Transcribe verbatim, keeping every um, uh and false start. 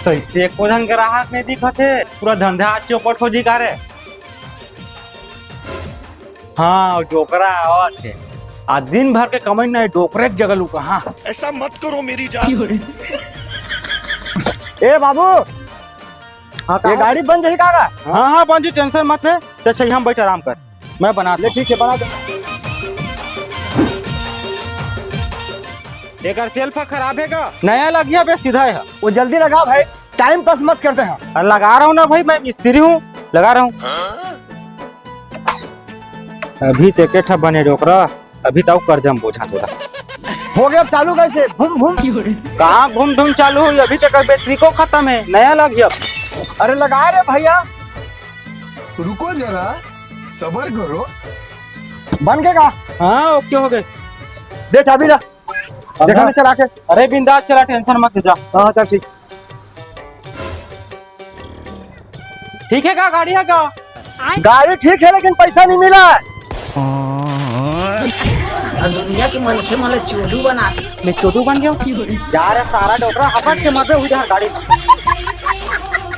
कइसे एको झन ग्राहक नइ दिखत हे? पूरा धंधा आज चौपट हो जी का रे? हाँ, डोकरा आवत हे। आज दिन भर के कमई नहीं, डोकरे के जगह लुका, हाँ। ऐसा मत करो मेरी जान। ए बाबू, हाँ, ये गाड़ी बन जाही का? हाँ, हाँ, बन जी, tension मत ले। ते छइहां म बइठ, आराम कर, मैं बना ले। ठीक हे, बना दे। एकर self खराब हे का? नया लगिया बे, सीधा हे। वो जल्दी लगा भाई, time pass मत करते हैं। अरे लगा रहा हूँ ना भाई, मैं मिस्त्री हूँ, लगा रहा हूँ। अभी ते के ठा बने डोकरा, अभी तक कर्जा म बोझा तोला। हो गया, अब चालू कइसे? घूम घूम। कहाँ घूम घूम चालू होही? अभी तक battery को खतम हे, नया लगिया। अरे लगा रे भइया। रुको जरा, सबर करो। बन गए का? हाँ, OK हो गए। दे चाबी ला। देखा ना चला के। अरे बिंदास चला, tension मत ले, जा। हाँ, चल ठीक। ठीक हे का? गाड़ी हे का? गाड़ी ठीक हे, लेकिन पइसा नइ मिला। अब दुनिया के मनखे मन ला चोदू बना दे। मैं चोदू बन गया हूँ? जा रे सारा डोकरा, हपट के मर बे उधर गाड़ी।